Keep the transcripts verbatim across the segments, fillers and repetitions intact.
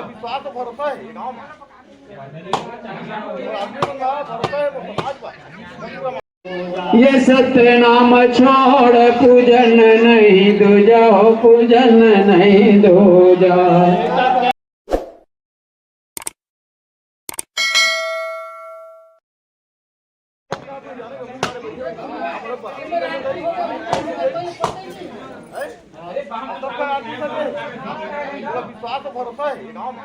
विश्वास और भरोसा है गाँव में। आदमी मन ला भरोसा है वो समाज पर। ये सत्य नाम छोड़ पूजन नहीं दूजा हो, पूजन नहीं दूजा। विश्वास और भरोसा है गाँव में।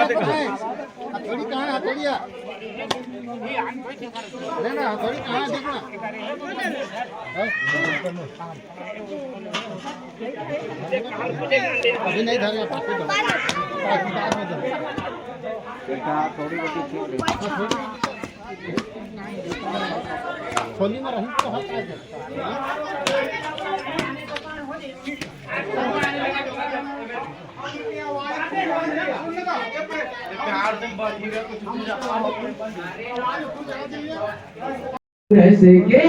हथौड़ी कहाँ है? हथौड़िया। नहीं ना, हथौड़ी कहाँ है? देखना। अभी नहीं धर रहा, पास में धर। पास में, पास में धर। खोली में रही तो होता है। पुरुष के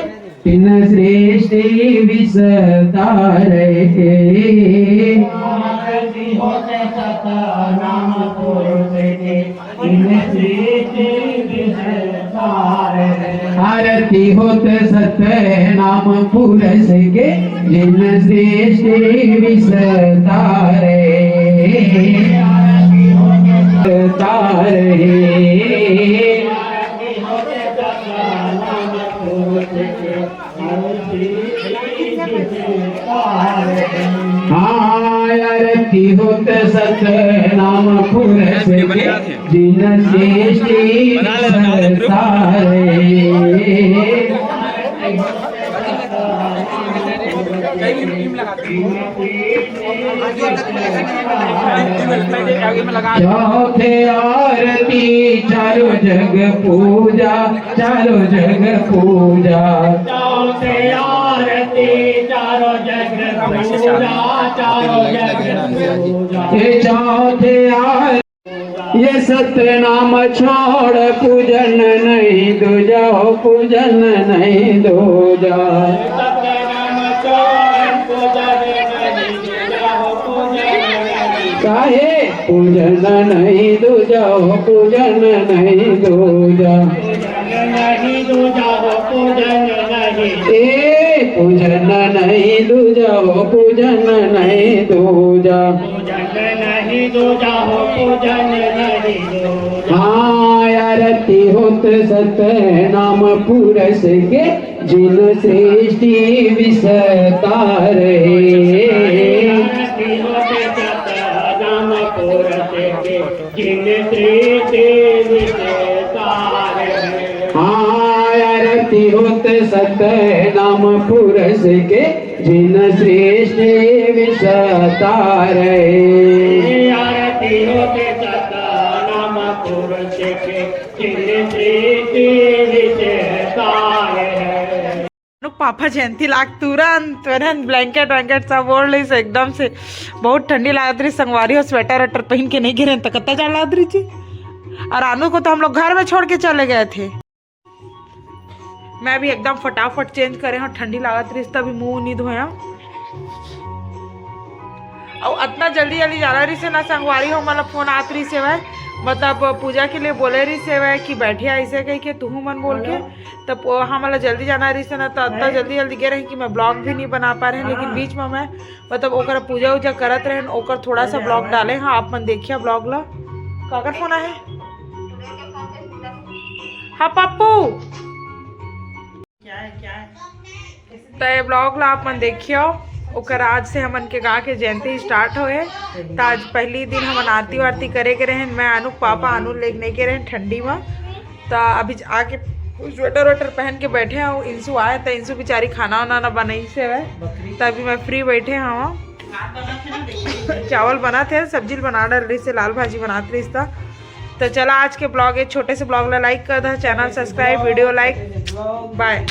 तीन सृष्टि विस्तारे। आरती होत सत नाम पुरुष के तीन सृष्टि विस्तारे। आरती होत सत नाम पुरुष के तीन सृष्टि विस्तारे। तारे। हाँ, आरती होत सत नाम पुरुष के तीन सृष्टि विस्तारे। चौथे आरती चारों जग पूजा, चारों जग पूजा। चौथे आरती चारों जग पूजा, चारों जग पूजा। ये चौथे आरती ये सत्य नाम छोड़ पूजन नहीं दूजा हो, पूजन नहीं दूजा। काहे पूजन नहीं दूजा हो, पूजन नहीं दूजा। ए पूजन नहीं दूजा हो, पूजन नहीं दूजा। पूजन नहीं दूजा हो, पूजन नहीं दूजा। हाँ, आरती होत सत नाम पुरुष के तीन सृष्टि विस्तारे। आरती होत सत नाम पुरुष के तीन सृष्टि विस्तारे। हाँ, आरती होत सत नाम पुरुष के तीन सृष्टि विस्तारे। आरती होत सत नाम पुरुष के तीन सृष्टि विस्तारे। पापा जयंती लाग तुरंत, तुरंत ब्लैंकेट वैंकेट सब ओढ़ लीस एकदम से। बहुत ठंडी लागत रही संगवारी हो, स्वेटर वेटर पहन के नहीं गे रहेन त कत्ता जाड़ लागत रही जी। और अनु को तो हम लोग घर में छोड़ के चले गए थे। मैं भी एकदम फटाफट चेंज करे हूँ, ठंडी लागत रही तभी मुंह नहीं धोया। और इतना जल्दी जल्दी जाना रही से ना संगवारी हो, मतलब फोन आत रही से वह मतलब पूजा के लिए बोले रहिस हे कि बैठिया ऐसे कह के तुहू मन बोल के। तब वो हमला जल्दी जाना रहिस ना, तो इतना जल्दी जल्दी गे रहे कि मैं ब्लॉग भी नहीं बना पा रहे हैं। लेकिन बीच में मैं मतलब ओकर पूजा उजा करत रहे, ओकर थोड़ा सा ब्लॉग डाले हैं, आप मन देखिए ब्लॉग ला। काकर फोन आहे? हाँ पप्पू। तो ये ब्लॉग ला आप मन देखियो, ओकर आज से हमन के गा के जयंती स्टार्ट होए। तो आज पहली दिन हमन आरती वारती करे के रहे, मैं अनु पापा अनु लेके नहीं के रहे ठंडी में। तो अभी आके स्वेटर वेटर पहन के बैठे हूँ। इंसु आए तो इंसु बेचारी खाना वाना ना बनाई से है, तो अभी मैं फ्री बैठे हूँ। चावल बना थे, सब्जी बना डाल रही से, लाल भाजी बनात रही था। तो चला आज के ब्लॉग, ये छोटे से ब्लॉग ला लाइक कर दो, चैनल सब्सक्राइब, वीडियो लाइक, बाय।